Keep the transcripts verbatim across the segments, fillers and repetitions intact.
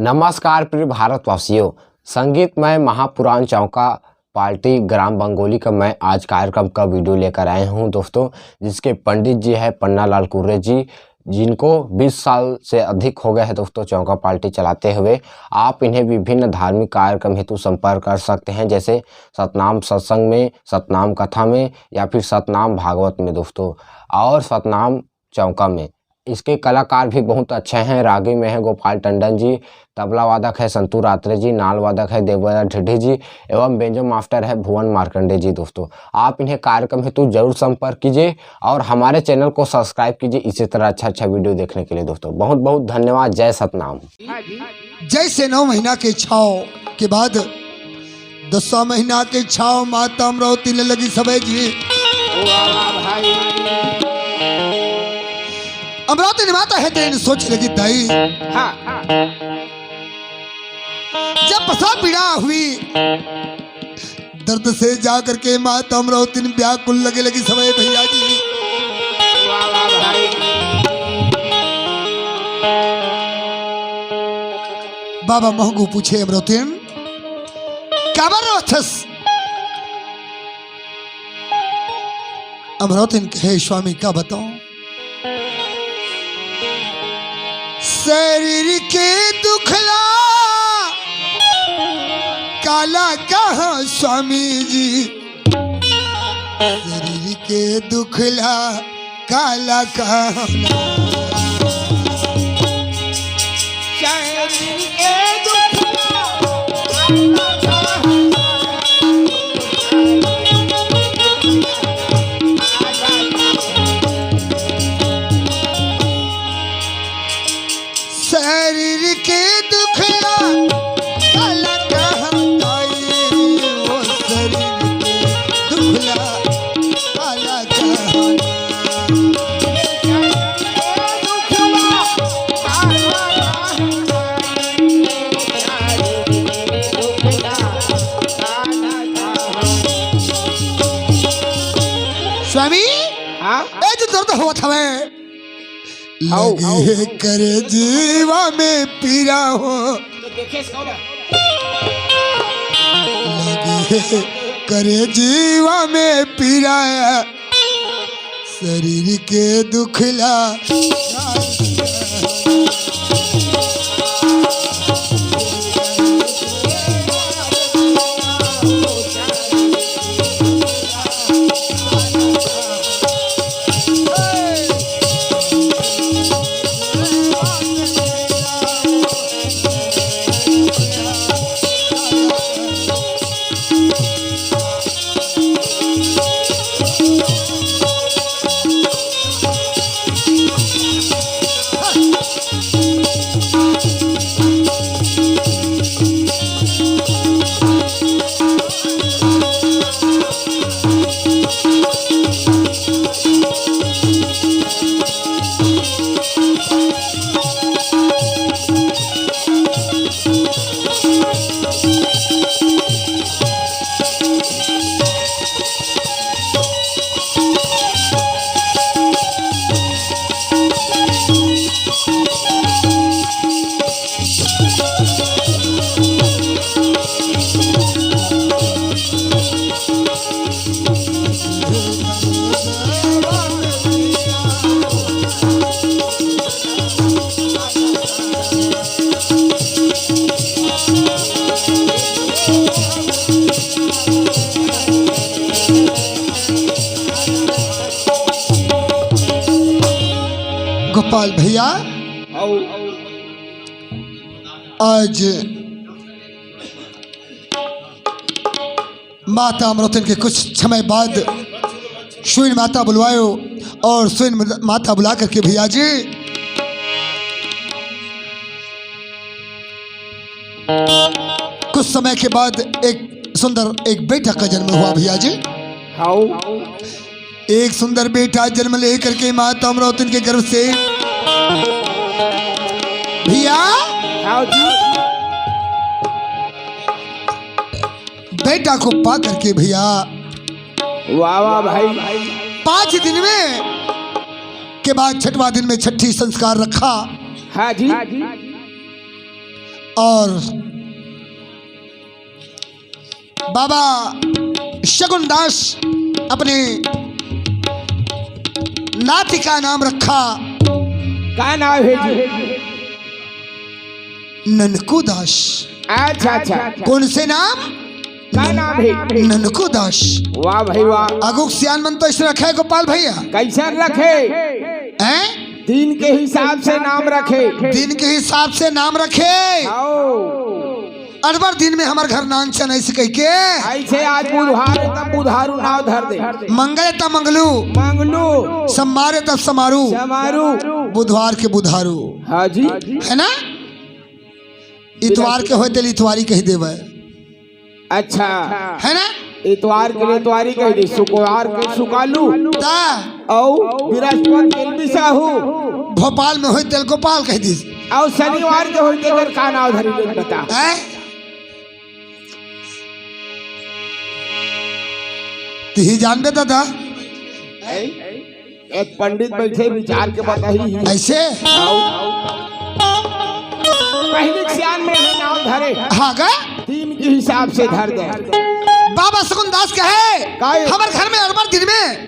नमस्कार प्रिय भारतवासियों, संगीतमय महापुराण चौका पार्टी ग्राम बंगोली का मैं आज कार्यक्रम का वीडियो लेकर आए हूँ दोस्तों, जिसके पंडित जी है पन्ना लाल कुर्रे जी, जिनको बीस साल से अधिक हो गए हैं दोस्तों चौका पार्टी चलाते हुए। आप इन्हें विभिन्न धार्मिक कार्यक्रम हेतु संपर्क कर सकते हैं, जैसे सतनाम सत्संग में, सतनाम कथा में या फिर सतनाम भागवत में दोस्तों, और सतनाम चौका में। इसके कलाकार भी बहुत अच्छे हैं। रागी में है गोपाल टंडन जी, तबला वादक है संतू रात्रे जी, नाल वादक है देवराज ढिड्ढी जी एवं बेंजो मास्टर है भुवन मार्कंडे जी। दोस्तों, आप इन्हें कार्यक्रम हेतु जरूर संपर्क कीजिए और हमारे चैनल को सब्सक्राइब कीजिए इसी तरह अच्छा अच्छा वीडियो देखने के लिए। दोस्तों, बहुत बहुत धन्यवाद। जय सतनाम। जैसे नौ महीना के छाव के बाद दसवां महीना के छाव माता अमरावती ले लगी सबे जी। वाह भाई। अमरावती माता है तेन सोच लगी दाई। हाँ। जब प्रसव पीड़ा हुई, दर्द से जा करके माता अमरावती व्याकुल लगे लगी सबे भैया जी। वाह, वाह भाई। बाबा महंगू पूछे अमरावती, काबर रोथस? अमरावती कहे, स्वामी का बताऊं, शरीर के दुखला काला कहा स्वामी जी, शरीर के दुखला काला कहा। शरीर के दुखला काला कहा ताई, ओ शरीर के दुखला काला कहा। स्वामी, हाँ? ए जो दर्द होत हवे, आओ, लगे करे जीवा में पीरा हो। तो देखे इसको ना। लगे करे जीवा में पीरा, शरीर के दुखला। गोपाल भैया, आओ। आज माता अमरतन के कुछ समय बाद सुइन माता बुलवायो और सुइन माता बुला करके भैया जी कुछ समय के बाद एक सुंदर एक बेटा का जन्म हुआ भैया जी। हाउ। एक सुंदर बेटा जन्म लेकर के माता अमरावती के गर्भ से भैया, हाँ जी। बेटा को पा करके भैया, वाह वाह भाई। पांच दिन में के बाद छठवां दिन में छठी संस्कार रखा। हाँ जी। और बाबा शगुन दास अपने नाती का नाम रखा। का नाम है जी? ननकू दास। अच्छा, अच्छा। कौन से नाम? का नाम है? ननकू दास। वाह भाई वाह। अगुक सियान मन तो ऐसे रखे गोपाल भैया। कैसे रखे? हैं? दिन के हिसाब से नाम रखे। दिन के हिसाब से नाम रखे। आओ। अड़बर दिन में हमर घर नान चन ऐसे कह के। ऐसे आज बुधवार है, तब बुधारू नाव धर दे। मंगल है, तब मंगलू। मंगलू। सोमवार है, तब समारू। समारू। बुधवार के बुधारू। हाँ जी। है ना? इतवार के होय तेल इतवारी कह देवे। अच्छा। है ना? इतवार के इतवारी कह दे, शुक्रवार के सुकालू। ता। और बृहस्पति के बिसाहू। भोपाल में होय तेल गोपाल कह दी। और शनिवार के होय तेल का नाव धरी ले बता। हैं? तिही जानबे दादा। हैं? एक पंडित बैठे विचार के बताही। ऐसे? पहले सियान में ही नाम धरे। हाँ गा? दिन के हिसाब से धर दे। बाबा सुकुन दास कहे, काहे? हमर घर में अड़बर दिन में,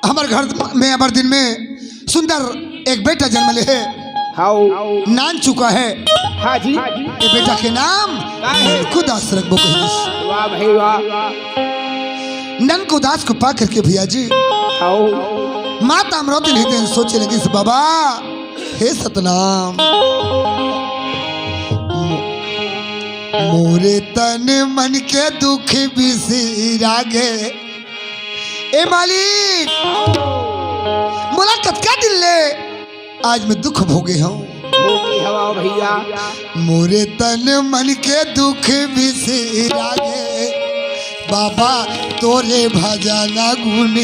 हमर घर में अड़बर दिन में सुंदर एक बेटा जन्म ले है। हाउ। नान चुका है। हाँ जी। ये बेटा के नाम काहे? ननकू दास रखबो कहिस। वाह भाई वाह। ननकू दास को पा करके भैया जी, आओ। माता अमरौती नहीं तेन सोचे लगिस, बाबा, हे सतनाम, मो-, मोरे तन मन के दुख बिसरा गे। ए मालिक, मोला कतका दिन ले आज मैं दुख भोगे हूँ। भोगे हवा भैया। मोरे तन मन के दुख बिसरा गे, बाबा तोरे भजन गुण।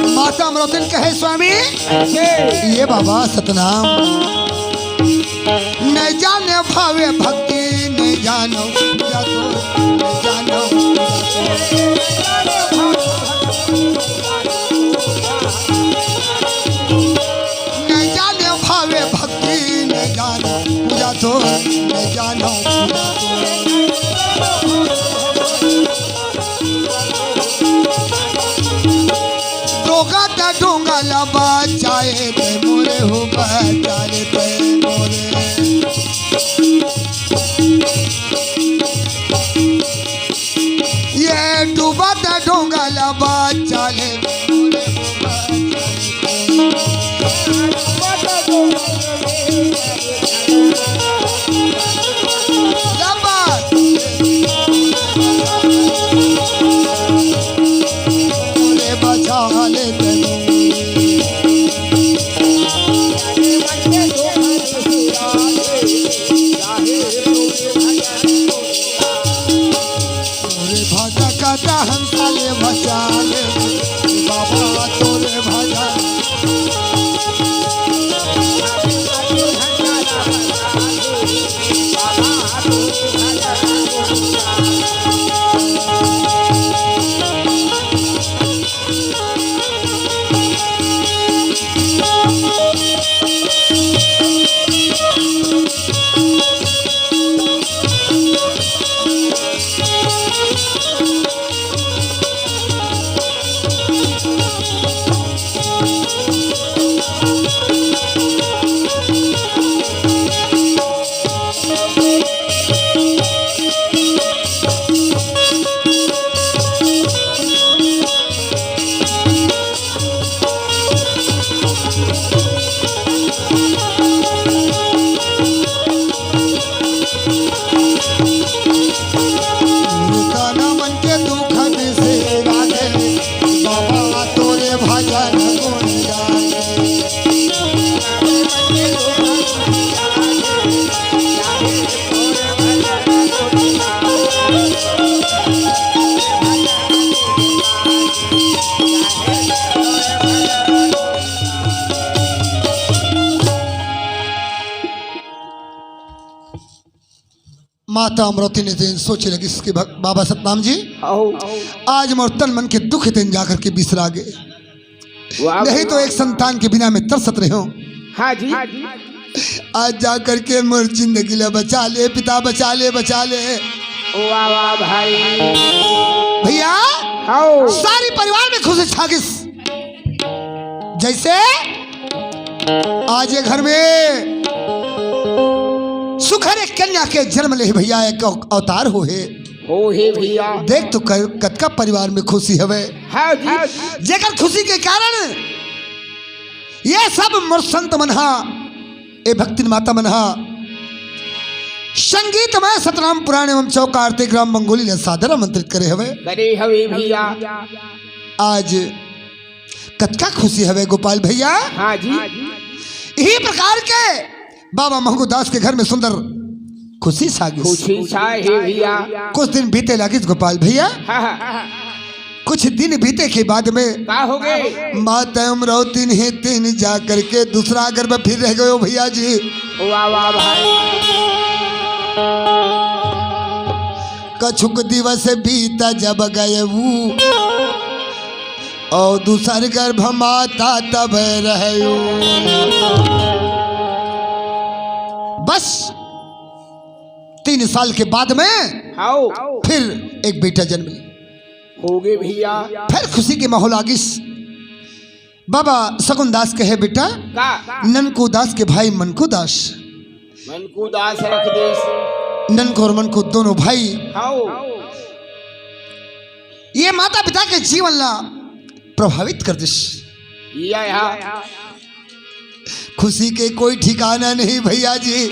माता अमरौतन कहे, स्वामी, ये बाबा सतनाम, न जाने भावे भक्ति, न जानो जातो, न जानो जातो। न जाने भावे भक्ति, न जानो पूजा तो, न जानो पूजा तो। डोंगा त डोंगा ला बचाए ते मोरे हो, बचाए ते मोरे। ये डूबत डोंगा ला बचाए ते मोरे हो, बचाए ते। हंसा ले बचा ले, बाबा तोरे भजन। माता अमरौती ने तेन सोचे लगिस कि भग-, बाबा सतनाम जी, आओ। आज मोर तन मन के दुख तेन जाकर के बिसरा गे। वाह, नहीं तो एक संतान के बिना मैं तरसत रहे हूँ। हाँ जी। आज जाकर के मोर जिंदगी ला बचा ले पिता, बचा ले, बचा ले। वाह, वाह भाई। भैया, हाँ। सारी परिवार में खुशी छा गिस। जैसे आज ये घर में सुखर एक कन्या के जन्म ले भैया, एक अव-, अवतार हो हे। हो हे भैया। देख तो कर, कतका परिवार में खुशी हवे। हाँ जी। जेकर खुशी के कारण ये सब मोर संत मन हा, ए भक्तिन माता मन हा, संगीतमय सतनाम पुराण एवं चौका आरती ग्राम बंगोली ला सादर आमंत्रित करे हवे। करे हवे भैया। आज कतका खुशी हवे गोपाल भैया। हाँ जी। यही प्रकार के बाबा महंगू दास के घर में सुंदर खुशी छा गिस। खुशी छा हे भैया। कुछ दिन बीते लागिस गोपाल भैया। हाँ, हाँ। कुछ दिन बीते के बाद में का हो गे? माता अमरौती ने तेन जा करके दूसरा घर में फिर रह गयो भैया जी। वाह, वाह भाई। कछुक दिवस बीता जब गए वो, और दूसर गर्भ माता तब रह्यो। बस तीन साल के बाद में हाओ। फिर एक बेटा जन्म लिया। हो गे भैया। फिर खुशी के माहौल आ गिस। बाबा सगुन दास कहे, "बेटा, का? ननकू दास के भाई मनकू दास।" मनकू दास रख दिस। ननकू और मनकू दोनों भाई हाओ। ये माता पिता के जीवन ला प्रभावित कर दिस। या, या। खुशी के कोई ठिकाना नहीं भैया जी।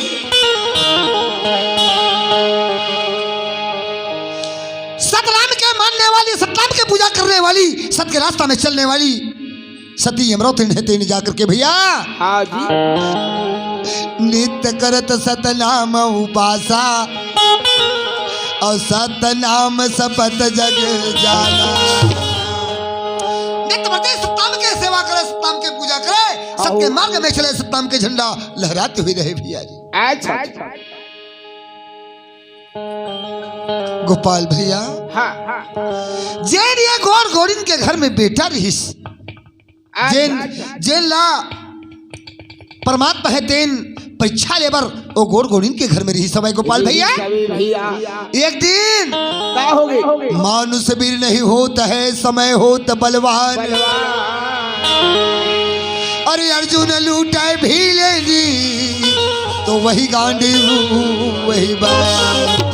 सतनाम के मानने वाली, सतनाम के पूजा करने वाली, सत के रास्ता में चलने वाली सती अमरौती ने तेन जा करके भैया। हाँ जी। नित्य करत सतनाम उपासा, और सतनाम सपत जग जाना। नित्य भरते सतनाम के सेवा करे, सतनाम के पूजा करे, सत के मार्ग में चले, सतनाम के झंडा लहराते हुए रहे भैया जी। अच्छा, अच्छा। गोपाल भैया, हाँ, हाँ। जेन ये गोर गोरिन के घर में बेटा रहिस, अच्छा, जेन, अच्छा। जेन ला परमात्मा हे तेन परीक्षा लेबर ओ गोर गोरिन के घर में रहिस समय गोपाल भैया। रवि भैया। एक दिन का हो गई? मानुष वीर नहीं होत है, समय होत बलवान। बलवान। अरे अर्जुन लूटे भीले जी, तो वही गांडीव वही बाण।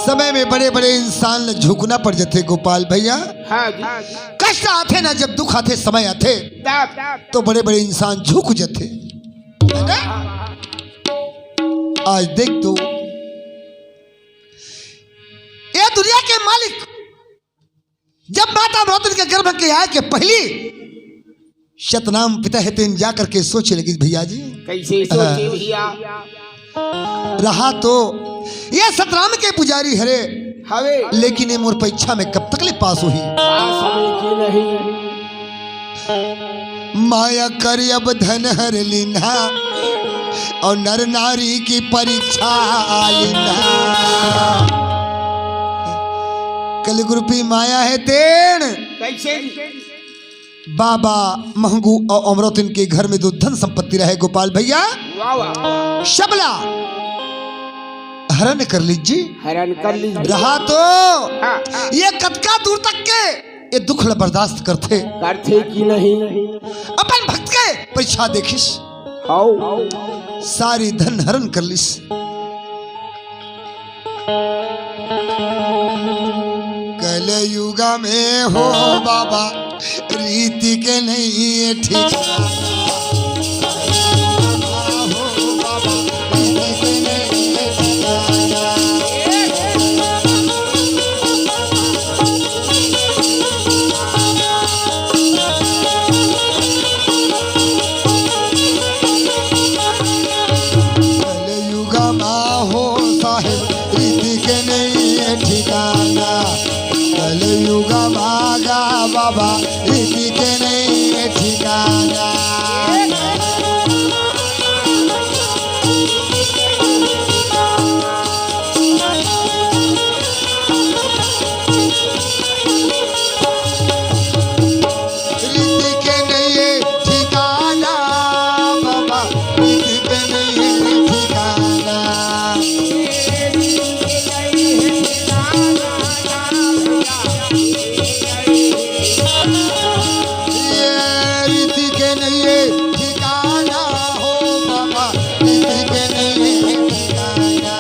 समय में बड़े बड़े इंसान ला झुकना पड़ जाथे गोपाल भैया। हाँ जी। कष्ट आथे ना, जब दुख आथे, समय आथे, तब। तो बड़े बड़े इंसान झुक जाथे, है ना? आज देख तो, ये दुनिया के मालिक जब माता अमरौती के गर्भ के आए के पहली सतनाम पिता हे तेन जा करके सोचे लगिस भैया जी। कैसे सोचे हाँ। भैया? रहा तो ये सतनाम के पुजारी हरे, हवे। लेकिन ये मोर परीक्षा में कब तक ले पास होही? पास होही कि नहीं? माया कर अब धन हर लीन्हा और नर नारी की परीक्षा लीन्हा। कलयुग रूपी माया हे तेन। कैसे? बाबा महंगू और अमरौतिन के घर में दो धन संपत्ति रहे गोपाल भैया। वाह, वाह। सबला हरण कर लीजिए। हरण कर लीजिए। रहा तो हाँ। ये कतका दूर तक के ये दुख ल बर्दाश्त करथे। करथे कि नहीं? अपन भक्त के परीक्षा देखिस। हाउ। सारी धन हरण कर लिस। कलयुग में हो बाबा, रीति के नहीं ये ठीक। हो बाबा, रीति के नहीं ये ठिकाना। कलयुग मा हो साहेब, रीति के नहीं ये ठिकाना। कलयुग मा गा बाबा, रीति के नहीं ये ठिकाना। रीति के नहीं ये ठिकाना बाबा, रीति के नहीं ये ठिकाना। ये रीति के नहीं ये ठिकाना हो बाबा, रीति के नहीं ये ठिकाना।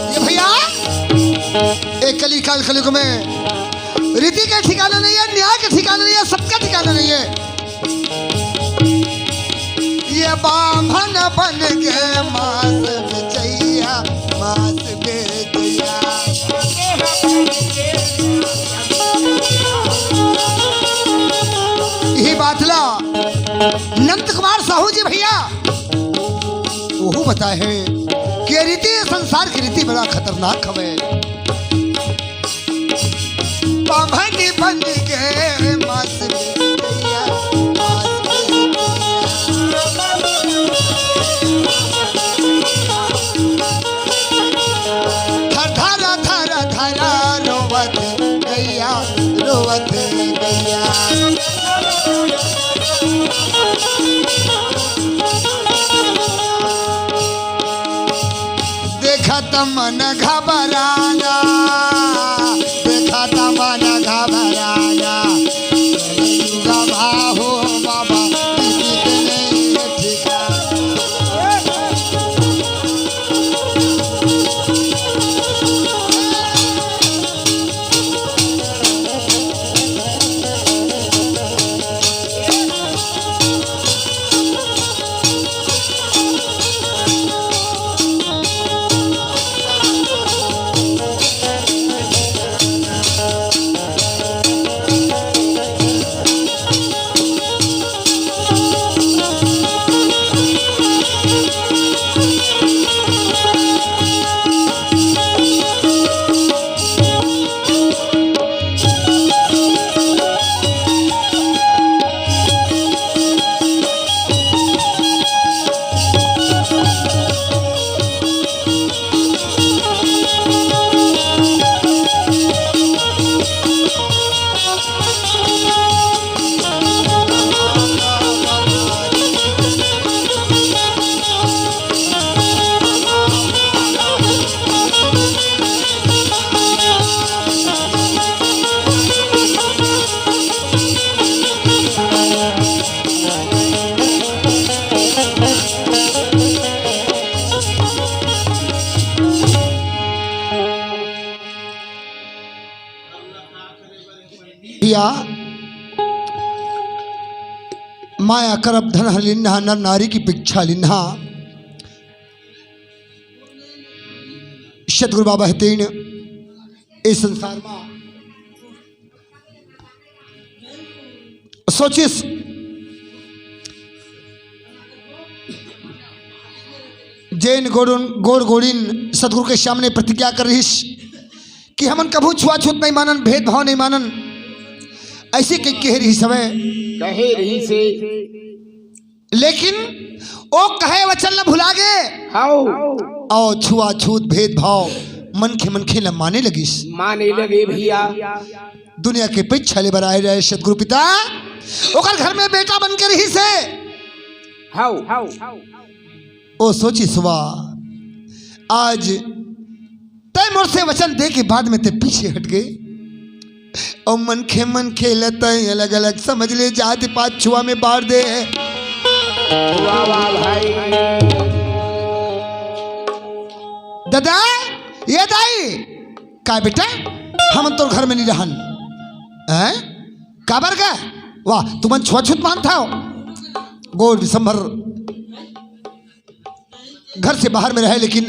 ये भैया, एक कली काल कलयुग में रीति के ठिकाना नहीं है, न्याय के ठिकाना नहीं है, सबका ठिकाना नहीं है। ये बाम्हन बन के मांस बेचैया, मांस बेचैया। यही बात ला नंद कुमार साहू जी भैया, वहू बताए हे कि रीति, संसार के रीति बड़ा खतरनाक हवे। बाम्हन बन के मांस बेचैया, मांस बेचैया। थर थर थर थर रोवत गैया, रोवत गैया। देखत मन घबराना, देखत मन घबराना। कलयुग मा हो बाबा, रीति के नहीं ये ठिकाना। या माया करब धन हर लिन्हा, नर नारी की पिच्छा लिन्हा। सतगुरु बाबा हे तेन ए संसार मा सोचिस, जेन गोड़, गोड़ गोड़िन सतगुरु के सामने प्रतिज्ञा कर रहिस कि हमन कभू छुआछूत नहीं मानन, भेदभाव नहीं मानन, ऐसे कह, कहे रहिस हवय। कहे रहिस हे। लेकिन ओ कहे वचन ल भुला गे। हव। अउ छुआछूत, भेदभाव मनखे मनखे ल माने लगिस। माने लगे भैया। दुनिया के पीछा ले बर आए रहे सतगुरु पिता, ओकर घर में बेटा बन के रहिस हे। हव। ओ सोचिस वा, आज तय मोर से वचन दे के बाद में ते पीछे हट गे। अउ मनखे मनखे ल तय अलग अलग समझ ले, जाति पात छुआ में बांट दे। वाह, वाह भाई। दादा, ये दाई, का बेटा, हमन तोर घर में नहीं रहन, हैं? काबर का? वाह, तुमन छुआछूत मानथव। गोड़ विसंभर घर से बाहर में रहे, लेकिन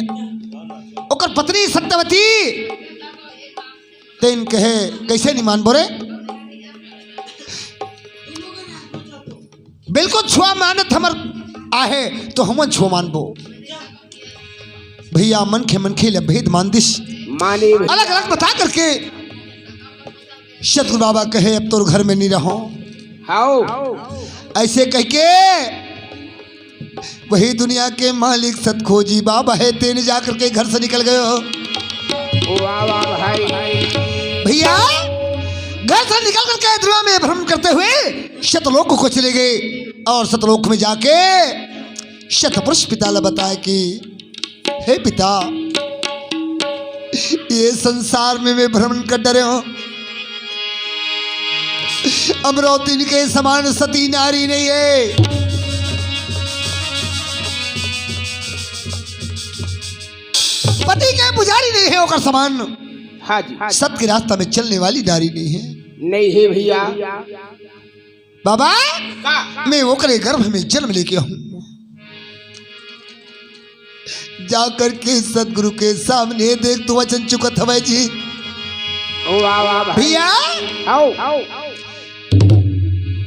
ओकर पत्नी सत्यवती तेन कहे, "कैसे नहीं मानबो रे? बिल्कुल छुआ मानत हमर आहे, तो हमन छुआ मानबो।" भैया, मनखे मनखे ले भेद मान दिस। माने अलग अलग बता करके सतगुरु बाबा कहे, "अब तोर घर में नहीं रहो।" हाओ। ऐसे कह के वही दुनिया के मालिक सतखोजी बाबा हे, तेन जा करके घर से निकल गयो। वाह, वाह भाई। भैया, घर से निकल करके दुनिया में भ्रमण करते हुए सतलोक को चले गए और सतलोक में जाके सतपुरुष पिता ला बताए कि हे पिता, ये संसार में मैं भ्रमण कर डरे हूँ। अमरौतिन के समान सती नारी नहीं है। पति के पुजारी नहीं है, ओकर समान। हाँ जी। सत के रास्ता में चलने वाली नारी नहीं है। नहीं है भैया। बाबा, का? मैं ओकरे गर्भ में जन्म लेके हूँ। जा करके सतगुरु के सामने देख, तू वचन चुकत हवय जी। वाह, वाह भाई। भैया, आओ।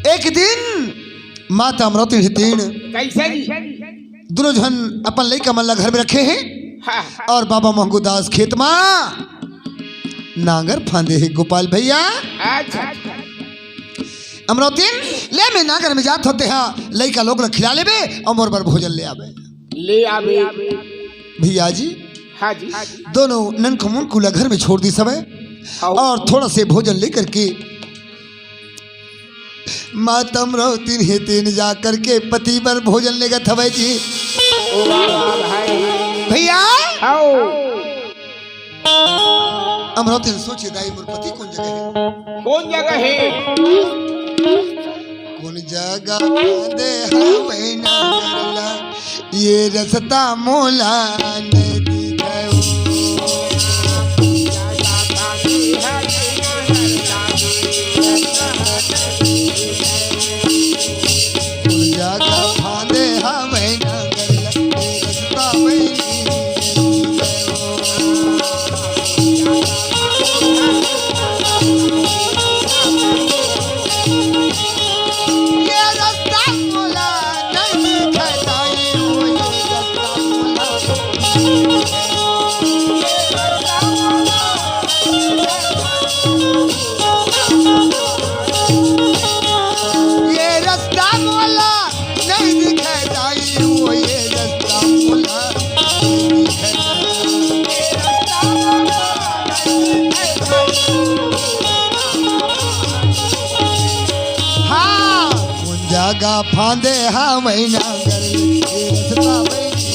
एक दिन माता अमरौती हथिन। कैसे जी? दोनों झन अपन लइका मन ला घर में रखे हैं। हाँ। और बाबा महंगू दास खेत मा नांगर फांदे हे गोपाल भैया। अच्छा। अमरौतिन, ले मैं नागर में जात होते हा, लइका लोग ला खिला लेबे और मोर बर भोजन ले आबे। ले आबे। भैया जी, हाँ जी। दोनों ननकू मुनकू ला घर में छोड़ दिस हवय। हाँ। और थोड़ा से भोजन लेकर के माता अमरौतिन हे तेन जा करके पति बर भोजन लेगत हवय जी। वाह भाई। भैया। आओ। अमरौतिन सोचे, दाई मोर पति कोन जगह हे? कोन जगह हे? कोन जगह फांदे हवय नांगर ला, ये रस्ता मोला नहीं दिखायो। कोन जगह फांदे हवय नांगर ला, ये रस्ता मोला ये रस्ता मोला नहीं दिखाई, ओ ये रस्ता मोला। ये रस्ता मोला नहीं दिखाई, ओ ये रस्ता मोला। हाँ। कोन जगह फांदे हवय नांगर ला, ये रस्ता बैठी।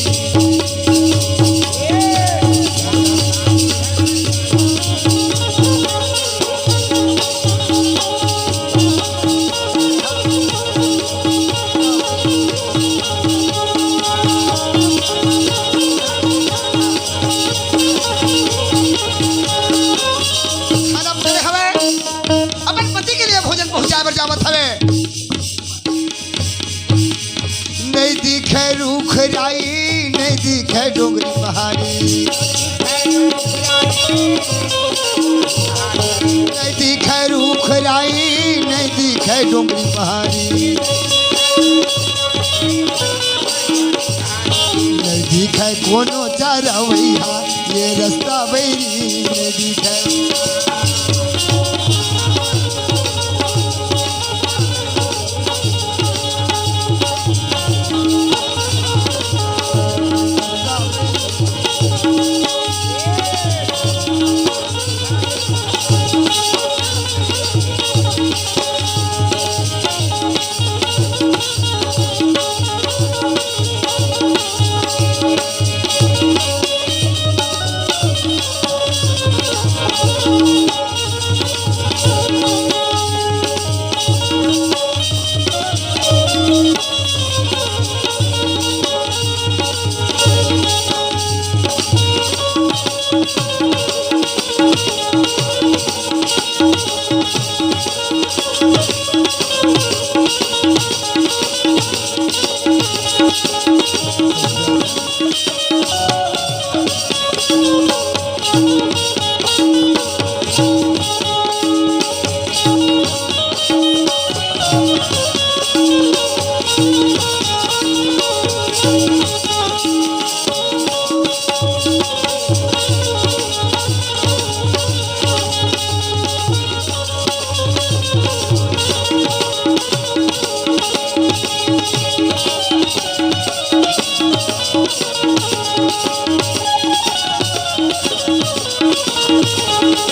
खाना पकाए हवय, अपन पति के लिए दिखय डोंगरी पहाड़ी। नहीं दिखय रूख राई, नहीं दिखय डोंगरी पहाड़ी। नहीं दिखय कोनो चारवइहा, ये रस्ता बैरी नहीं दिखय।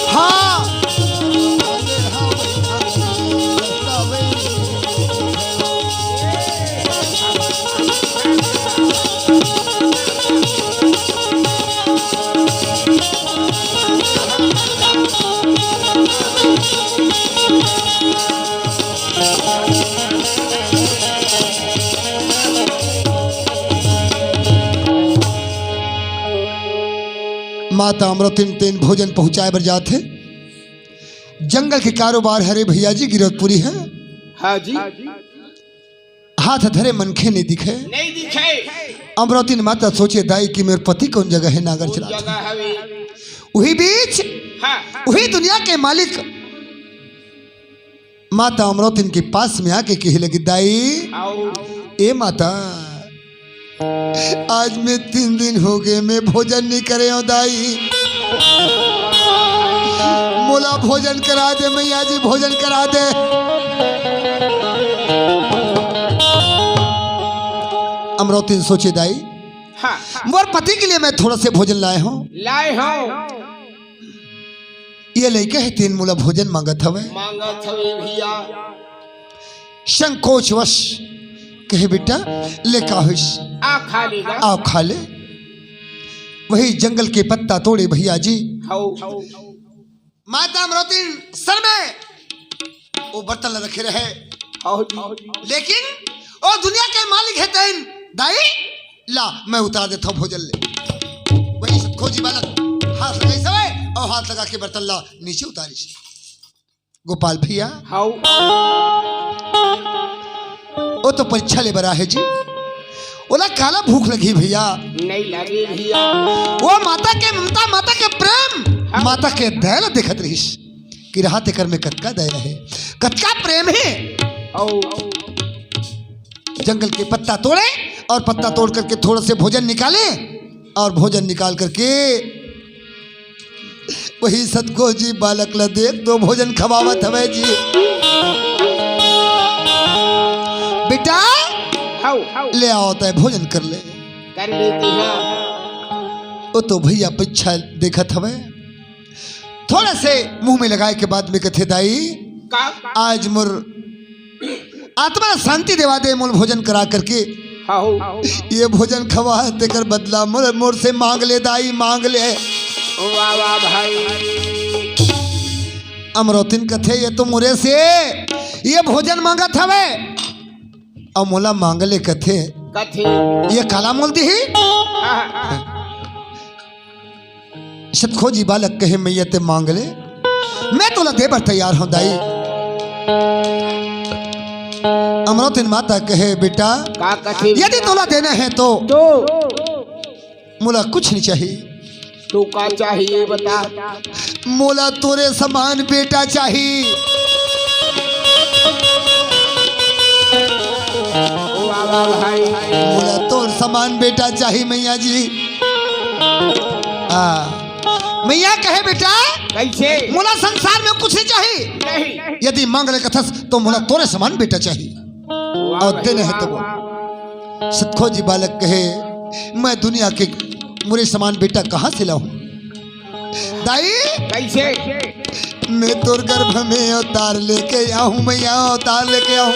हाँ। माता अमरौतिन तेन भोजन पहुंचाए बर जात हे। जंगल के कारोबार हरे भैया जी, गिरौदपुरी हे। हाँ जी। हाथ धरे मनखे नहीं दिखे। नहीं दिखे। अमरौतिन माता सोचे, दाई कि मेर पति कौन जगह हे, नांगर चलात हे। उही बीच, हाँ। उही दुनिया के मालिक माता अमरौतिन के पास में आके कहे लगी, दाई, ए माता, आज मैं तीन दिन हो गए, मैं भोजन नहीं करे हूँ दाई। मोला भोजन करा दे मैया जी, भोजन करा दे। अमरौतिन सोचे, दाई, हाँ। मोर पति के लिए मैं थोड़ा से भोजन लाए हूँ। लाए हूँ। ये लइका हे तेन मोला भोजन मांगत हवय। मांगत हवे भैया। संकोचवश कहे, बेटा, ले का होइस? आ खा ले गा। आओ खा ले। वही जंगल के पत्ता तोड़े भैया जी। हौ। माता अमरौतिन सर में वो बर्तन ला रखे रहे। हौ जी। लेकिन ओ दुनिया के मालिक हे तेन, दाई, ला, मैं उतार देता हूँ भोजन ले। वही सतखोजी बालक हाथ लगाइस हवय और हाथ लगा के बर्तन ला नीचे उतारिस। गोपाल भैया। हौ। वो तो परीक्षा ले बर आहे जी। ओला काला भूख लगी भैया। नहीं लगी भैया। वो माता के ममता, माता के प्रेम, हाँ। माता के दया ला देखत रहिस कि रहा तेकर में कतका दया हे, कतका प्रेम हे। हौ। जंगल के पत्ता तोड़े और पत्ता तोड़ करके थोड़ा से भोजन निकाले और भोजन निकाल करके वही सतखोजी बालक ला देख तो भोजन खवावत हवय जी। बेटा, हौ, हौ। ले आओ, तय भोजन कर ले। कर लेती है। वो तो भैया परीक्षा देखत हवय। थोड़ा से मुंह में लगाए के बाद में कथे, दाई, का? आज मोर आत्मा शांति देवा दे, मोल भोजन करा करके। हाँ हो। ये भोजन खवा, तेकर बदला मोर, मोर से मांग ले दाई, मांग ले। वाह, वाह भाई। अमरौतिन कथे, ये तो मोरे से ये भोजन मांगत हवे। अउ मोला मांग ले कथे। कथे। ये काला मोल दिही? हाँ, हाँ। सतखोजी बालक कहे, मैया ते मांग ले, मैं तोला दे बर तैयार हूँ दाई। अमरौतिन माता कहे, बेटा, का कथे? यदि तोला देना है तो, तो। मोला कुछ नहीं चाहिए। तो का चाहिए बता? मोला तोरे समान बेटा चाहिए। वाह वाह भाई। मोला तोर समान बेटा चाहिए मैया जी। आ, मैया कहे बेटा, कैसे? मोला संसार में कुछ नहीं चाहिए। नहीं। यदि मांग ले कथस तो मोला तोरे समान बेटा चाहिए। वाह और भाई, देने है वाह, तो वो। वाह। सतखोजी बालक कहे, मैं दुनिया के मुरे समान बेटा कहाँ से लाऊं? दाई, कैसे? मैं तोर गर्भ में अवतार लेके आऊं, मैया अवतार लेके आऊं।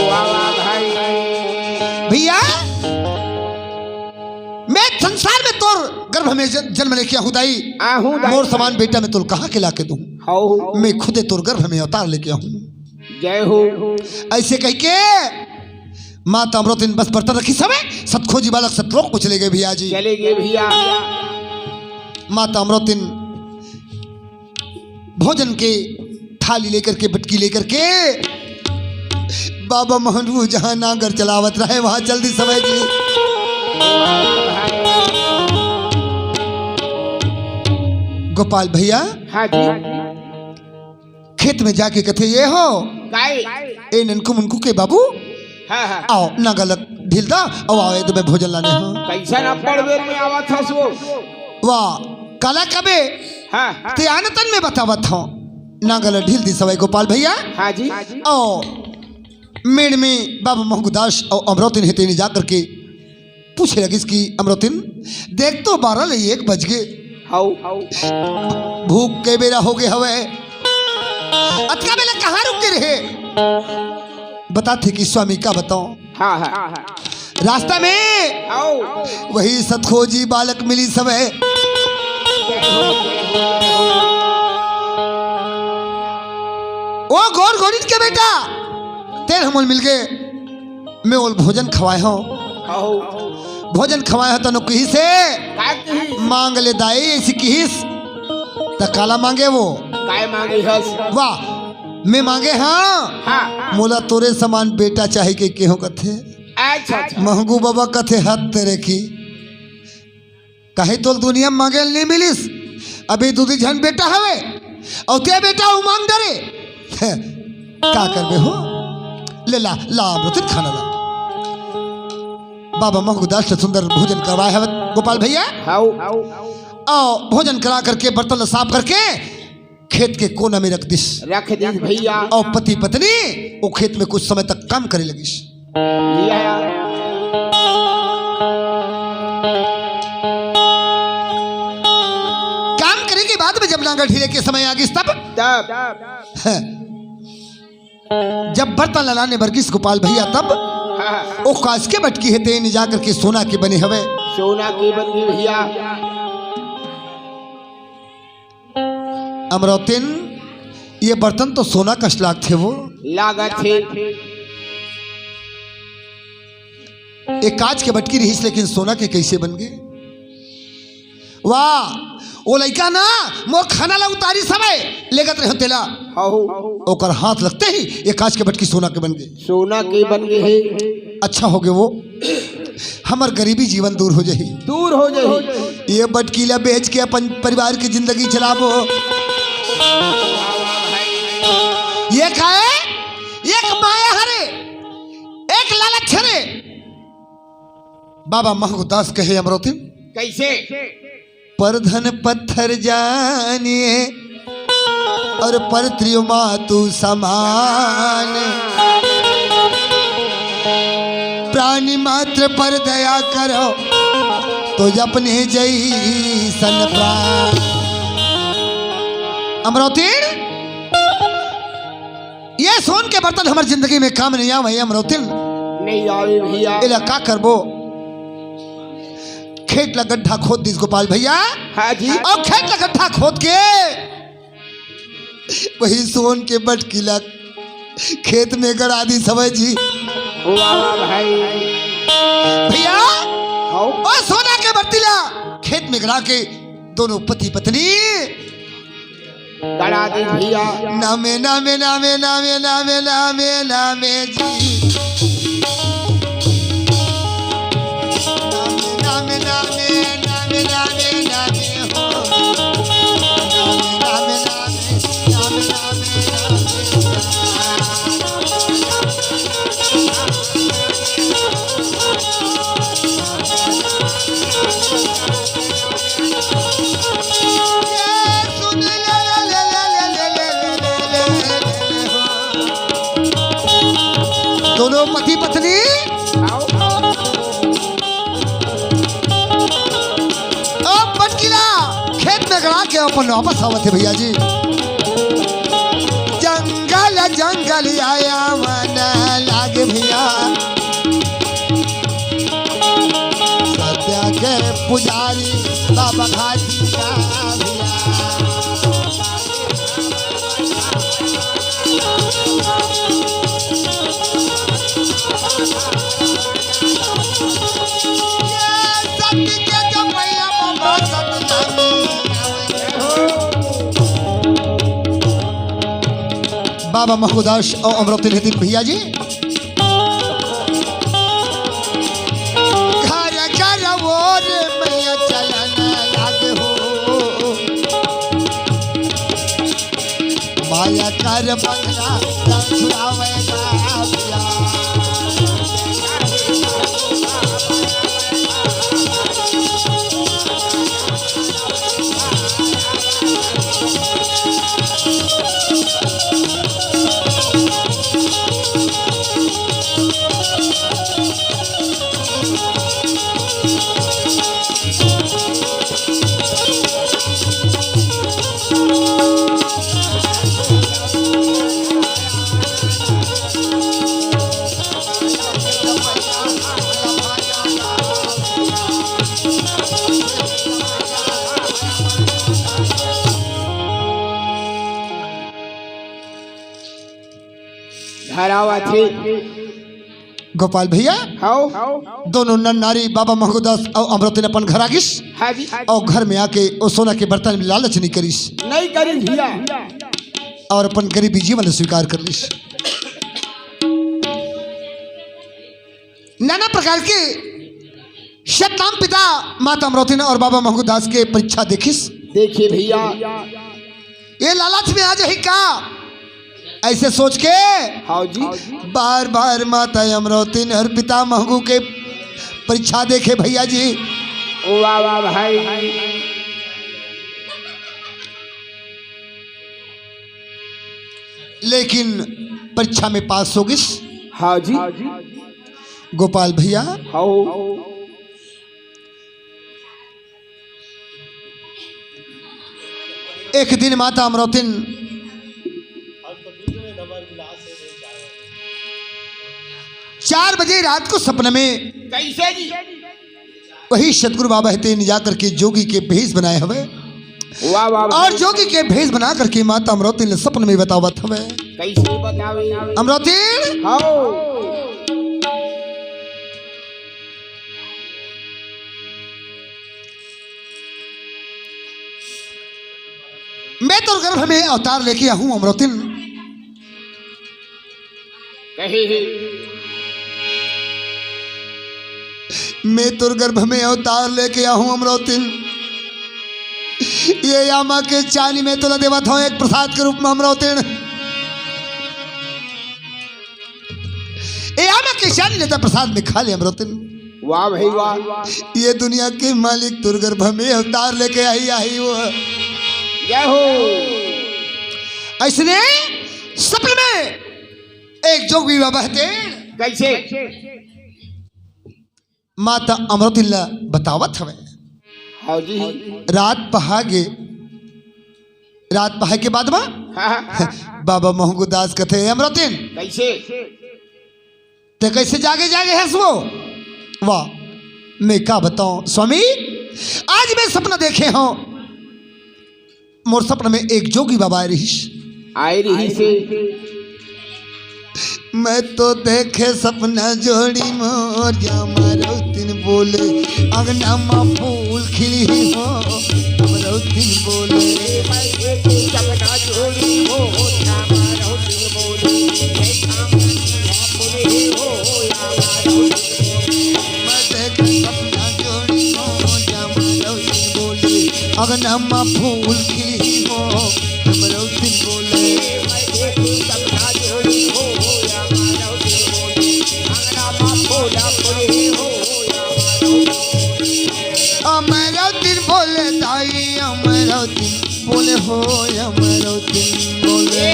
वाह वाह भाई। भैया, मैं संसार में तोर गर्भ में ज-, जन्म लेके आहूं दाई। आहूं दाई। मोर समान बेटा मैं तोल कहाँ के लाके दूं? हौ। मैं खुदे तोर गर्भ में अवतार लेके आहूं। जय हो। ऐसे कह के माता अमरोतिन बस बर्तन रखिस हवय, सतखोजी बालक सतलोक को चले गए भैया जी। चले गए भैया। माता अमरोतिन भोजन के थाली लेकर के, बटकी लेकर के, बाबा महनू जहां नांगर चलावत रहे वहां चल दिस हवय जी। गोपाल भैया हाँ जी। खेत में जाके कथे, ये हो काय? ए ननकू मुनकू के बाबू, हाँ हाँ। आओ नांगर ल ढील दा, अउ आओ ए दे मैं भोजन लाने हंव। कैसन अब्बड़ बेर में आवत हस वो? वाह, काला कबे हाँ हाँ। ते आनतन में बतावत हंव। नांगर ल ढील दिस हवय गोपाल भैया। हाँ जी। अउ मेड़ में बाबा महंगूदास अउ अमरोतिन हे तेनी जा करके पूछे लगिस कि अमरोतिन, देख तो बारह ले एक बज गे, हौ। भूख के बेरा हो गे हवय, अतका बेला कहाँ रुक के रहे? बताथे कि स्वामी का बताओं, हाँ हाँ। रास्ता में हौ। वही सतखोजी बालक मिलिस हवय। ओ गोर गोरिन के बेटा, तेन हमन मिल गए। मैं ओल भोजन खवाए हंव। हौ। भोजन खवाए हंव तनो किहिस हे, का किहिस? मांग ले दाई, ऐसी किहिस। त काला मांगे वो? काय मांगे हस? वाह, मैं मांगे हंव। हाँ। मोला तोरे समान बेटा चाही के केहो कथे। अच्छा अच्छा। महंगू बाबा कथे हद तेरे की। कहीं तोल दुनिया में मांगे नहीं मिलिस। अभी दू दी झन बेटा हवे, अउ ते बेटा हू मांग डरे। का करबे हो? ले ला, ला अमृत खाना ला। बाबा महंगूदास ले सुंदर भोजन करवाए हवे गोपाल भैया। हौ। अउ भोजन करा करके बर्तन ला साफ करके खेत के कोना में रख दिस। रख दिस भैया। अउ पति पत्नी वो खेत में कुछ समय तक काम करे लगिस। लिया। काम करे के बाद में जब नांगर ढीले के समय आ गिस तब, तब। जब बर्तन लाने बर गिस गोपाल भैया तब हाँ। ओ कांस के बटकी हे तेन जा करके सोना के बने हवे। सोना के बन गे भैया। अमरौतिन, ये बर्तन तो सोना कस लागथे वो। लागत हे। एक कांच के बटकी रहिस लेकिन सोना के कैसे बन गे? वाह, वो लइका ना मोर खाना ला उतारिस हवय, लेगत रहे तेला। हौ। ओकर हाथ लगते ही ये कांच के बटकी सोना के बन गे। सोना के बन गे हे। अच्छा हो गे वो, हमर गरीबी जीवन दूर हो जाही। दूर हो जाही। ये बटकी ला बेच के अपन परिवार की जिंदगी चलाबो। ये का हे? एक माया हरे, एक लालच हरे। बाबा महंगूदास कहे अमरौतिन, कैसे? पर धन पत्थर जानिए और पर त्रियो मातु समान। प्राणी मात्र पर दया करो तो अपने जैसन प्राण। अमरौतिन, ये सोन के बर्तन हमर जिंदगी में काम नहीं आवे अमरौतिन। नहीं आवे भैया। एला का करबो? खेत ला गड्ढा खोद दिस गोपाल भैया। हाँ जी। अउ खेत ला गड्ढा खोद के वही सोन के बटकी ला खेत में गड़ा दिस हवय जी। वाह वाह भाई। भैया, हौ। ओ सोना के बटकी ला खेत में गड़ा के दोनों पति पत्नी गड़ा दिस भैया। नामे नामे नामे नामे नामे नामे नामे जी। नामे नामे दोनों पति पत्नी अब बटकिला खेत में गड़ा के अपन वापस आवत हे भैया जी। जंगल जंगल आया मन लागे भैया, सत्या के पुजारी बाबा घाटी का भैया। बाबा महगुदास और अमरौती रहती भैया जी। घर घर वो रे मैया चलन लाग हो। माया कर बंगला छुड़ावेगा। धरावा थे। गोपाल भैया, हाओ। दोनों नर नारी बाबा महगुदास और अमरौती अपन घर आ गिस। हाँ जी। और घर में आके वो सोना के बर्तन में लालच नहीं करिस। नहीं करिस भैया। और अपन गरीबी जीवन स्वीकार कर लिस। नाना प्रकार के सतनाम पिता माता अमरौतीन और बाबा महगुदास के परीक्षा देखिस। देखिए भैया। ये लालच में आ जाही का? ऐसे सोच के हाँ जी। बार बार माता अमरौतीन और पिता महगू के परीक्षा देखे भैया जी। वाह वाह भाई। लेकिन परीक्षा में पास हो गिस। हाँ जी। गोपाल भैया। हाँ। एक दिन माता अमरौतीन चार बजे रात को सपने में कैसे जी? वही सतगुरु बाबा हे तेन जा करके जोगी के भेष बनाए हवे। वाह, वाह, वाह। और जोगी के भेष बना करके माता अमरौतीन ल सपन में बतावत हवे। कैसे बतावे? अमरौतीन! हाँ। मैं तोर गर्भ में अवतार लेके आहूं अमरौतीन। कहे हे। मैं तोर गर्भ में अवतार लेके आहूं अमरौतीन। ये आमा के चानी मैं तोला देवत हूं एक प्रसाद के रूप में अमरौतीन। ये आमा के चानी लेता प्रसाद में खा ले अमरौतीन। वाह भाई वाह। ये दुनिया के मालिक तोर गर्भ में अवतार लेके आई, आई वो। जय हो। ऐसने सपन में एक जोगी बाबा हे तेन कैसे? माता अमरौतीन ल बतावत हवे। हाँ जी। रात पहा गे, रात पहा के बाद मा हाँ, हाँ। बाबा महंगू दास कथे, "अमरौतीन, कैसे? ते कैसे जागे जागे हस वो?" वाह, मैं का बताऊं स्वामी, आज मैं सपना देखे हूं, मोर सपना में एक जोगी बाबा आए रहिस। आए रहिस हे। मैं तो देखे सपना जोड़ी मोर, या अमरौतीन बोले, अंगना मा फूल खिली हो, अमरौतीन बोले। मैं देखे सपना जोड़ी मोर, या अमरौतीन बोले, जय श्याम बोले हो, या अमरौतीन बोले। मैं देखे सपना जोड़ी मोर, अम्मा फूल खिली हो, अमरौतिन बोले। अमरौतिन बोले दाई, अमरौतिन बोले हो, अमरौतिन बोले।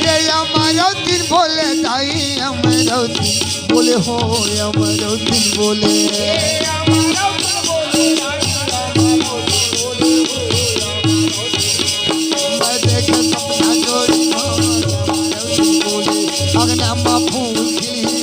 ये अमरौतिन बोले दाई, अमरौतिन बोले हो, अमरौतिन बोले। मैं देखे सपना जोड़ी हो, अमरौतिन बोले, अंगना मा फूल खिली हो।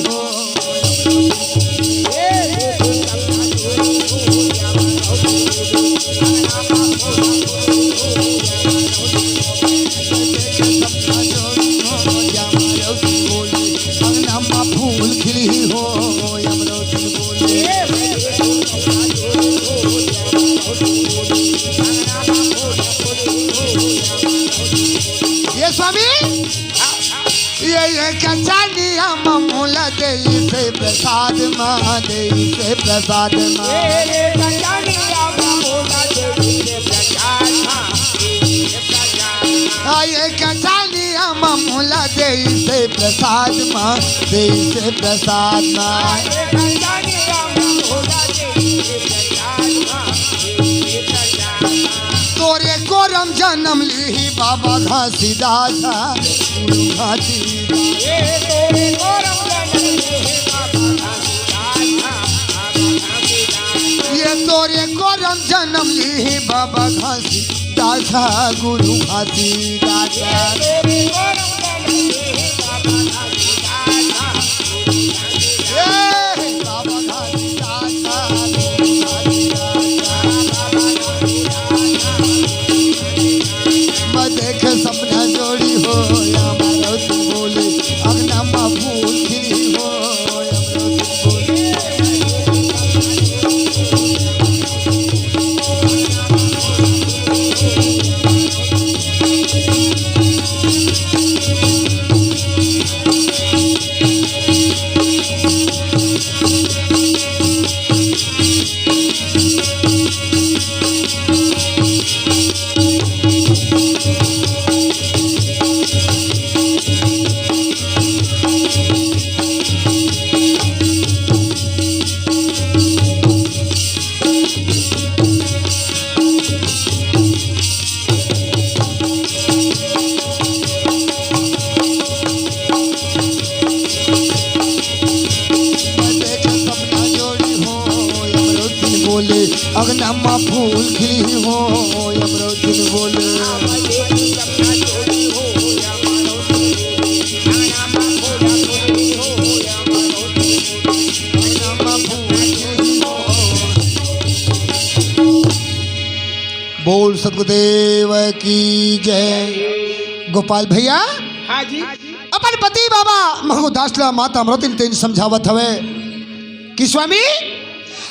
ये स्वामी, ये, ये कचानिया ममूला देई से प्रसाद मा, देई से प्रसाद मा। आ, ये कचानिया ममूला देई से प्रसाद मा, देई से प्रसाद मा। तोरे कोरम जनम लिही बाबा घासीदास, गुरु घासीदास। ये तोरे कोरम जनम लिही बाबा घासीदास, गुरु घासीदास। मैं देखे सपना जोड़ी हो, अमरौतिन बोले, अंगना मा फूल खिली हो, अमरौतिन बोले। बोले, अंगना मा फूल खिली हो, अमरौतिन बोले। बोल सतगुरुदेव की जय। गोपाल भैया, हाँ जी। अपन पति बाबा महगुदास ला माता अमरौतिन तेन समझावत हवे कि स्वामी,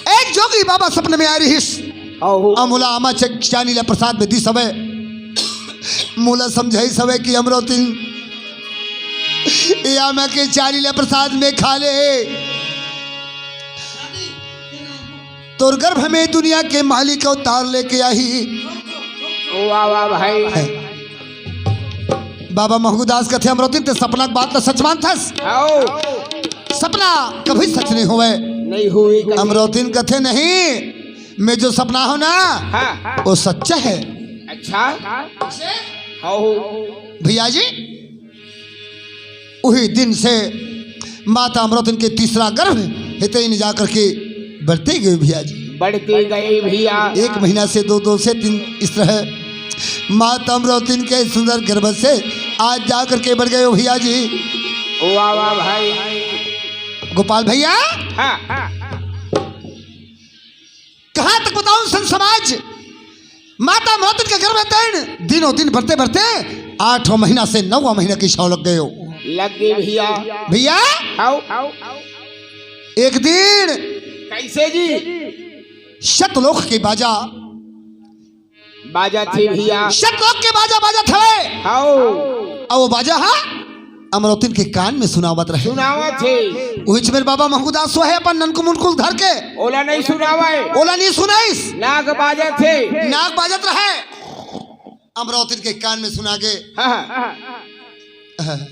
एक जोगी बाबा सपन में आय रिहिस। अउ मोला आमा च-, चानी ला प्रसाद में दिस हवे। मोला समझाइस हवे कि अमरौतिन, ए आमा के चानी ला प्रसाद में खा ले। तोर गर्भ में दुनिया के मालिक अवतार लेके आही। वाह, वाह भाई। बाबा महगुदास कथे, "अमरौतिन, ते सपना के बात ला सच मानथस?" आओ। सपना कभी सच नहीं होवे। नहीं हुई कभी। अमरौतिन कथे, "नहीं, मैं जो सपना हूँ ना, हाँ। वो सच्चा है।" अच्छा। आओ। भैया जी, उही दिन से माता अमरौतिन के तीसरा गर्भ हे, तेन जा करके बढ़ते गए भैया जी। बढ़ते गए भैया। एक महीना से दो, दो से तीन, इस तरह माता अमरौतिन के सुंदर गर्भ से आज जा करके बढ़ गए हो भैया जी। वाह, वाह भाई। गोपाल भैया। हाँ, हाँ। कहाँ तक बताऊं संत समाज, माता अमरौतिन के गर्भ में तेन दिनों दिन बढ़ते बढ़ते आठवां महीना से नौवां महीना के छाव लग गए हो। लग गए भैया। भैया, आओ। एक दिन कैसे जी? सतलोक के बाजा। बाजा थे भैया। सतलोक के बाजा बाजत हवे। आओ। अब वो बाजा हा अमरौतिन के कान में सुनावत रहे। सुनावत हे। उहिच मेर बाबा महंगूदास सोहे अपन ननकू मुनकू ल धर के। ओला नहीं सुनावय। ओला नहीं सुनाइस। नाक बाजत हे। नाक बाजत रहे। अमरौतिन के कान में सुना गे। हाँ, हाँ।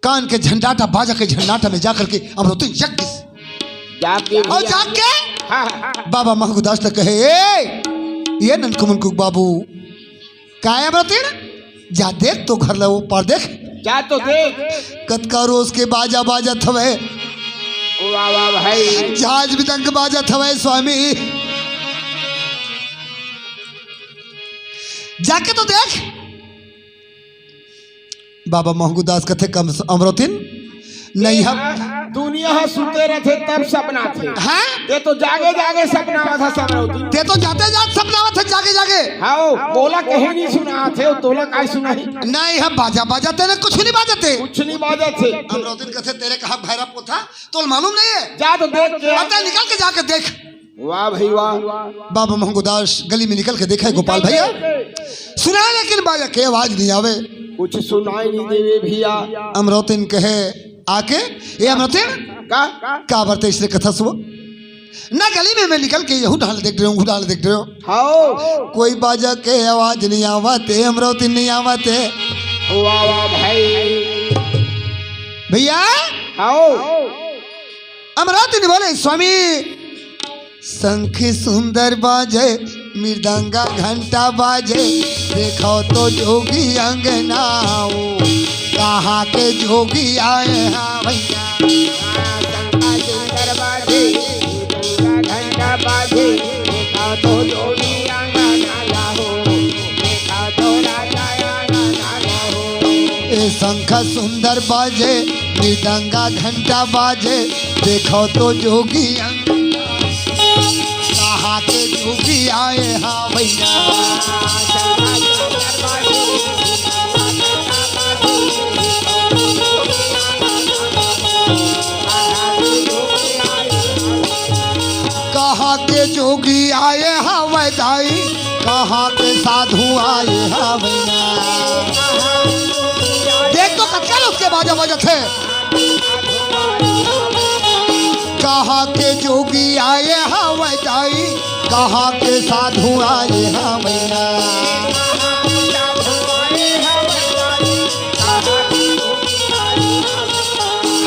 कान के झंडाटा बाजा के झंडाटा में जा करके अमरौतिन जग गिस। जाके और जाग के हाँ, हाँ। बाबा महंगूदास ल कहे, "ए, ये ननकू मुनकू बाबू, का हे अमरौतिन? जा देख तो घर ल ओ पार देख।" जा तो देख। कतका रोज के बाजा बाजत हवय। वाह, वाह भाई। झांझ बिदंग बाजत हवय स्वामी। जाके तो देख। बाबा महंगूदास कथे, "कम अमरौतिन, नहीं हम।" दुनिया ह सुते रथे तब सपनाथे। हाँ? ते तो जागे जागे सपनावत हस अमरौतिन। ते तो जाते जात सपनावत हे जागे जागे। हाँ, बोला कहीं नहीं सुनाथे, तोला काय सुनाही? नहीं, हम बाजा बाजत हे, कुछ नहीं बाजत हे। कुछ नहीं बाजत हे। अमरौतिन कथे, "तेरे कहा भैरव पोथा, तोला मालूम नहीं हे?" जा तो देख के। अतः निकल के जाके देख। वाह भाई वाह। बाबा महंगूदास गली में निकल के देखे, "गोपाल भैया, सुना लेकिन बाजा के आवाज नहीं आवे।" कुछ सुनाई नहीं देवे भैया। अमरौतिन कहे आके, "ए अमरौतिन, का? का बरते इसने कथा सुनो?" ना गली में मैं निकल के यहू डाल देख रहे हूँ, डाल देख रहे हूँ। हाँ। कोई बाजा के आवाज नहीं आवत हे, अमरौतिन नहीं आवत हे। वाह, वाह भाई। भैया। हाँ। अमरौतिन बोले, "स्वामी, शंख सुंदर बाजे, मृदंगा घंटा बाजे, देखो तो जोगी अंगना ओ, कहाँ के जोगी आए हैं भैया।" शंख सुंदर बाजे, मृदंगा घंटा बाजे, देखो तो जोगी अंगना हो, देखो तो राजा अंगना हो। ए शंख सुंदर बाजे, मृदंगा घंटा बाजे, देखो तो जोगी अंगना, कहाँ के जोगी आए हाँ भैया। कहाँ के जोगी आए हवय दाई, कहाँ के साधु आए हवय ना। देख तो कतका लोग के बाजा बजत हे। कहाँ के जोगी आए हवय दाई, कहाँ के साधु आए हवय ना।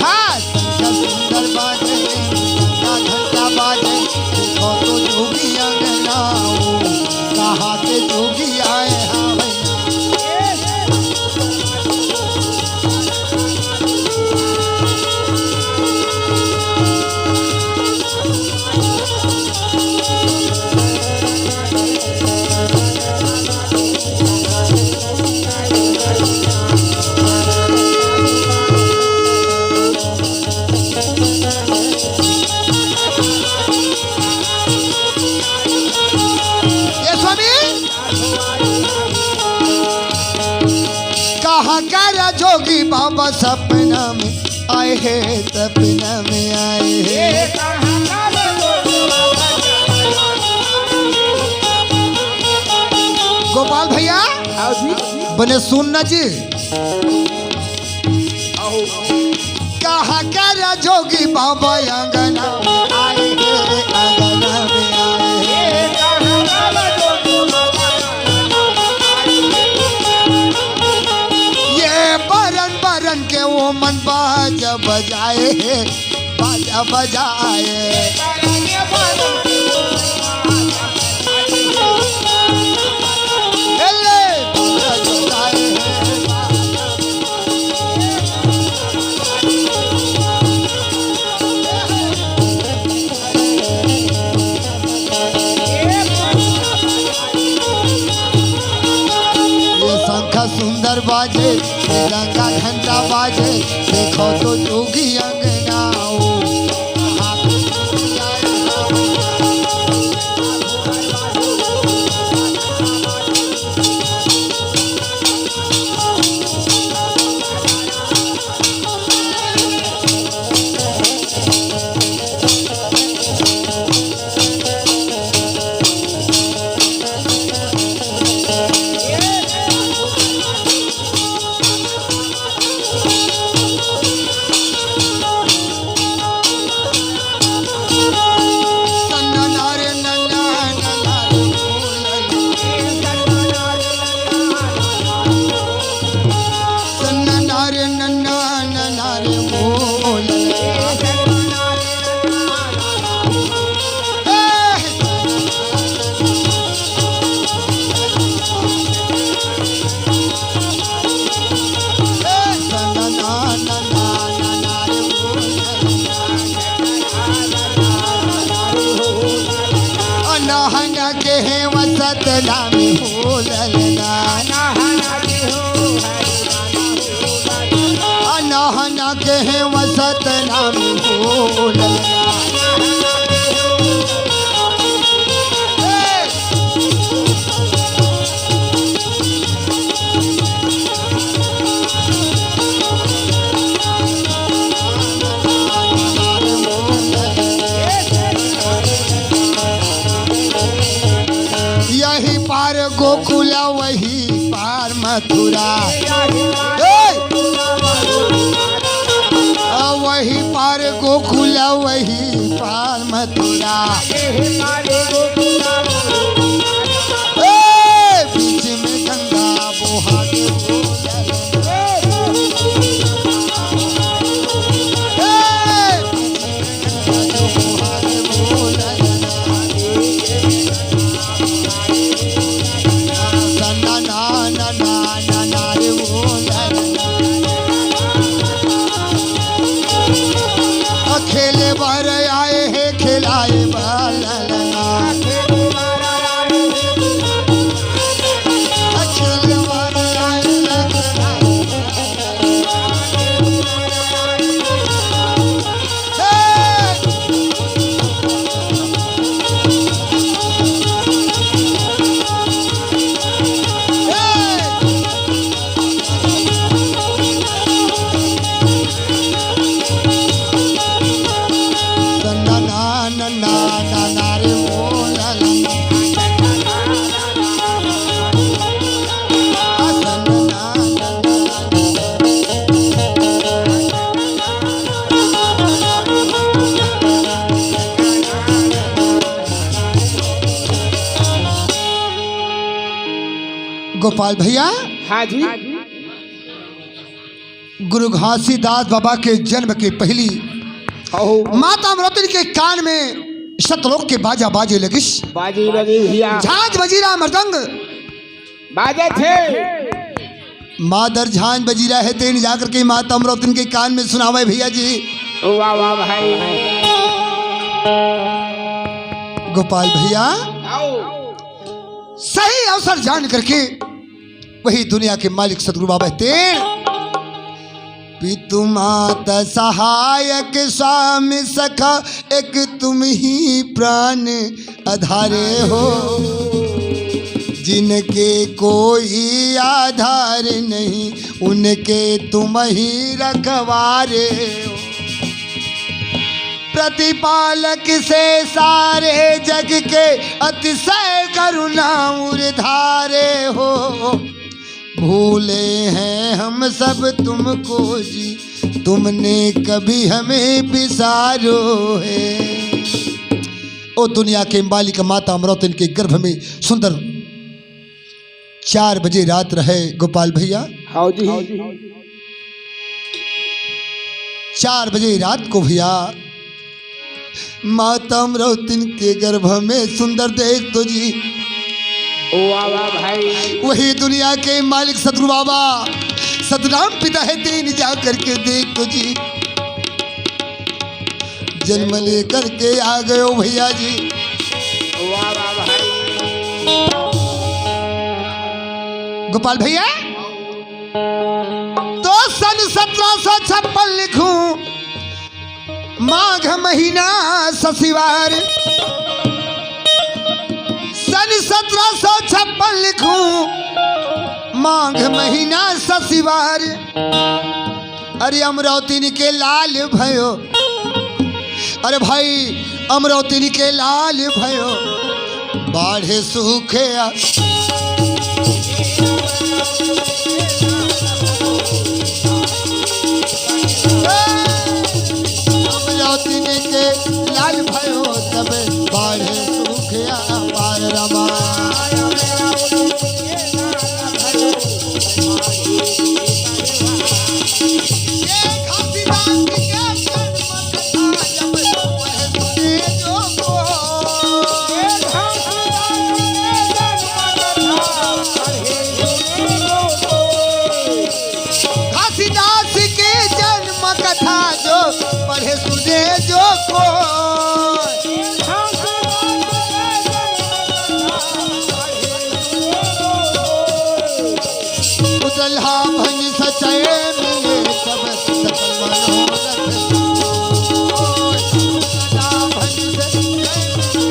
हाँ, शंख सुंदर बाजे, घंटा घंटा बाजे, देखो तो जोगी अंगना ओ, कहाँ के जोगी आए हवय। ये स्वामी, कहाँ का रा जोगी बाबा सपना में आए हैं, सपना में आए हैं। गोपाल भैया, आओ जी। बने सुन ना जी। आओ। कहाँ के रे जोगी बाबा अंगना में आए रे, अंगना में आए रे। ये बरन बरन के वो मन बाजा बजाए हे, बाजा बजाए। ये शंख सुंदर बाजे, ये डंका घंटा बाजे, देखो तो जोगी अंगना ओ। वही पार मथुरा। ए! आ, वही पार गोकुल, वही पार मथुरा। ए! बीच में गंगा बोहा के बोल। ए! खेले बर आए हे खिलाए बर ललना। खेले बर आए हे खिलाए गोपाल भैया, हाँ जी। गुरु घासीदास बाबा के जन्म के पहली ओहो। माता अमरौतिन के कान में सतलोक के बाजा बाजे लगिस। बाजे लगे भैया। झांझ मजीरा मृदंग बाजे थे। मादर झांझ बजीरा हे तेन जाकर के माता अमरौतिन के कान में सुनावे भैया जी। वाह, वाह भाई। गोपाल भैया, आओ। सही अवसर जान करके वही दुनिया के मालिक सतगुरु बाबा तेन पितु माता सहायक स्वामी सखा एक तुम ही प्राण आधारे हो। जिनके कोई आधार नहीं उनके तुम ही रखवारे हो। प्रतिपालक से सारे जग के अतिशय करुणा उरधारे हो। भूले हैं हम सब तुमको जी तुमने कभी हमें बिसारो है। ओ दुनिया के मालिक माता अमरौतिन के गर्भ में सुंदर चार बजे रात रहे गोपाल भैया। हाँ जी। चार बजे रात को भैया माता अमरौतिन के गर्भ में सुंदर देख तो जी। वाह, वाह भाई। वही दुनिया के मालिक सतगुरु बाबा सतनाम पिता हे तेन जा करके देख तो जी। जन्म लेकर के आ गयो भैया जी। वाह, वाह भाई। गोपाल भैया, तो सन सत्रह सौ छप्पन लिखूं, माघ महीना ससिवार। सन सत्रह सौ छप्पन लिखूं, माघ महीना ससिवार। अरे अमरौतिन के लाल भयो, अरे भाई अमरौतिन के लाल भयो, बाढ़े सूखे आ। अमरौतिन के लाल भयो, तब बाढ़े सूखे आ पार रमा। घासीदास के जन्म कथा जो पढ़े सुने जो को। उतल्हा भंग सचय मिले सब सकल मनोरथ। उतल्हा भंग सचय मिले सब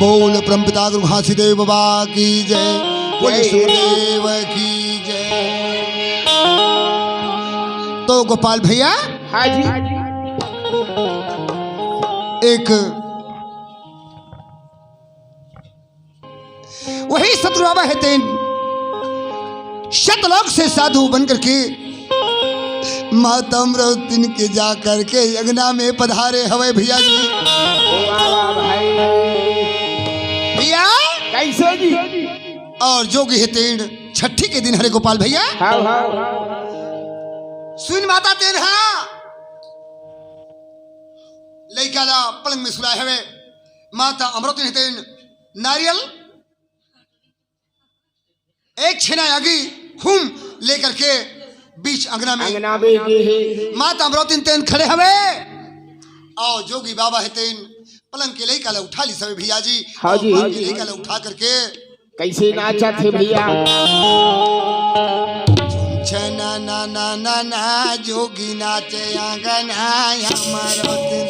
बोल परमपिता गुरु घासीदेव बाबा की जय, बोल जय। सूर्यदेव की जय। तो गोपाल भैया, हाँ जी। एक वही सतगुरु बाबा हे तेन सतलोक से साधु बन करके माता अमरौतिन के जा करके अंगना में पधारे हवे भैया जी। वाह, वाह भाई। भैया। कैसे जी? और जोगी हे तेन छठी के दिन हरे गोपाल भैया। हाँ, हाँ। सुन माता तेन हा लइका ला पलंग में सुलाए हवे। माता अमरौतिन हे तेन नारियल एक छेना आगी हूम लेकर के बीच अंगना में अंगना में गे हे। माता अमरौतिन तेन खड़े हवे। और जोगी बाबा हे तेन पलंग के लइका ला उठा लिस हवे भैया जी। हाँ जी। और पलंग के लइका ला उठा करके कैसे नाचत हे भैया? छना ना ना ना ना जोगी नाचे अंगना अमरौतिन।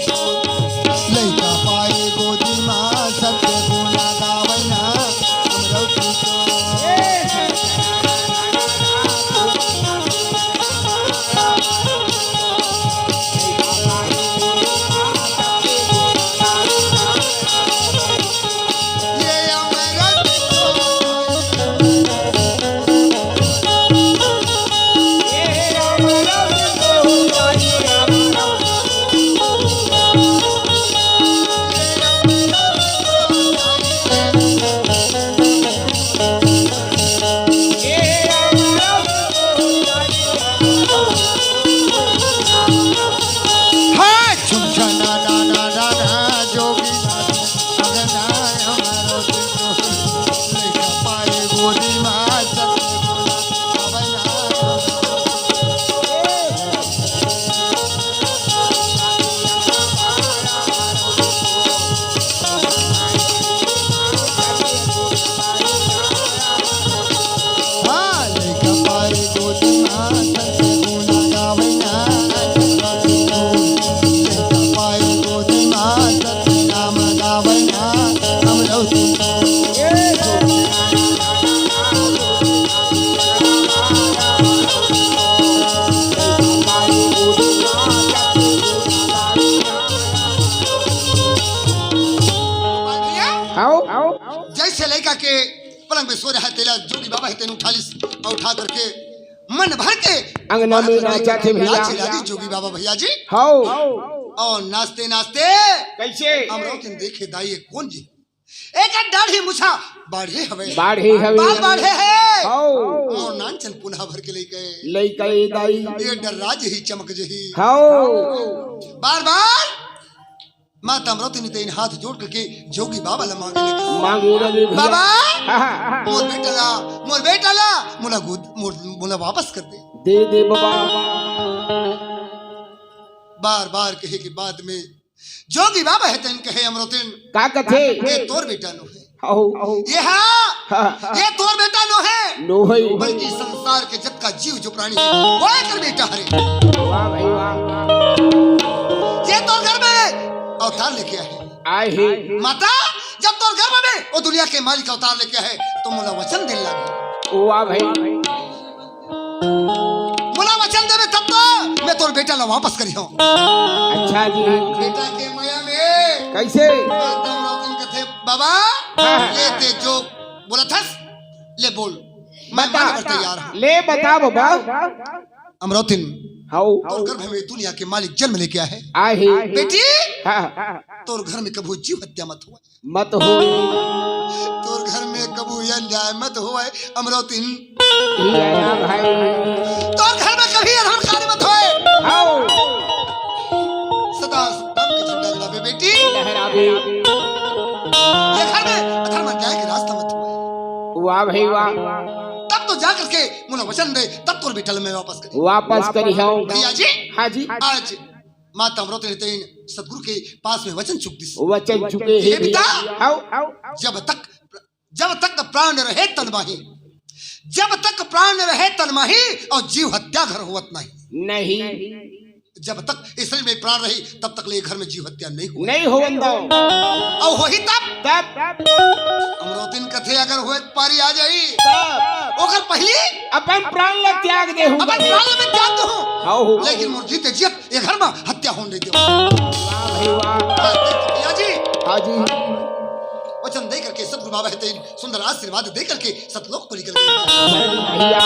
लइका पाए गोदी मा सत्य गुना गावै ना अमरौतिन। आओ। जैसे लइका के पलंग में सो रहा है, तेला जोगी बाबा हे तेन उठा लिस, और उठा करके मन भर के अंगना में नाचत हे भैया। नाचे लागिस जोगी बाबा भैया जी। हौ। और नाचते नाचते कैसे? अमरौतिन देखे दाई ये कोन जी? एक दाढ़ी मुछा बाढ़े हवे। बाढ़े हवे। बाल बाढ़े हे। हौ। और नानचन पुनहा भर के लइका। लइका ए दाई। ये डर राज ही चमक जही। हौ। बार बार माता अमरौतिन तेन हाथ जोड़ करके जोगी बाबा ला मांगे लगिस। मांगे लगिस भैया। बाबा, हाँ, हाँ। मोर बेटा ला, मोर बेटा ला, मोला गोद, मोर, मोला वापस कर दे। दे दे बाबा। बार बार कहे के बाद में जोगी बाबा हे तेन कहे अमरौतिन। का कथे? ये तोर बेटा नो हे। हौ। ये हा, हाँ। ये तोर बेटा नो हे। नो हे। बल्कि संसार के जतका जीव जो प्राणी हे, वो एकर बेटा हरे। वाह भाई वाह। ये तोर घर में अवतार लेके आए हे। आए हे। माता, जब तोर घर में वो दुनिया के मालिक अवतार लेके आए हे, तो मोला वचन देन लागे। वाह भाई। मोला वचन देबे तब तो मैं तोर बेटा ला वापस करिहौं। अच्छा जी। बेटा के मया में। कैसे? माता अमरौतिन कथे, बाबा, हाँ। ले ते जो बोलथस, ले बोल। मैं बता। माने बर तैयार हौं। ले बता बाबा। अमरौतिन, हाँ। तोर गर्भ में दुनिया के मालिक जन्म लेके आए हे। आए हे। बेटी, हाँ। तोर घर में कभू जीव हत्या मत होवय। मत हो। तोर घर में कभू अन्याय मत होवय, अमरौतिन। ये ना भाई। तोर घर में कभी अधर्म कार्य मत होवय। हाँ। सदा धर्म के झंडा लहरावे बेटी। लहरावे। ये घर में अधर्म अन्याय के रास्ता मत होवय। वाह भाई वाह। तब तो जा करके मोला वचन दे, तब तोर बेटा ल मैं वापस करी। वापस करी हूँ। भैया जी, हाँ जी। आज माता अमरौतिन तेन सतगुरु के पास में वचन चुक दिस। वचन चुके हे ये बेटा। हाँ। जब तक, जब तक प्राण रहे तन माही, जब तक प्राण रहे तन माही, अउ जीव हत्या घर होवत नहीं। नहीं। जब तक इस शरीर में प्राण रही, तब तक ले घर में जीव हत्या नहीं होवय। नहीं होवन दो। अउ होही तब? तब। अमरौतिन कथे अगर होय पारी आ जाही, तब। ओकर पहिली अपन प्राण ला त्याग देहूँ। अपन प्राण ला मैं त्याग देहूँ। हाँ हो। लेकिन मोर जीते जियत ये घर में हत्या होन नहीं देवय। वाह भाई वाह। भैया जी। हाँ जी। वचन दे करके सतगुरु बाबा हे तेन सुंदर आशीर्वाद दे करके सतलोक को निकल गए। भैया।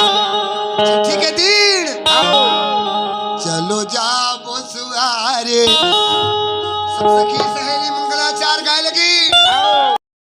छठी के दिन। हाँ। चलो जाबो सुहारे। सब सखी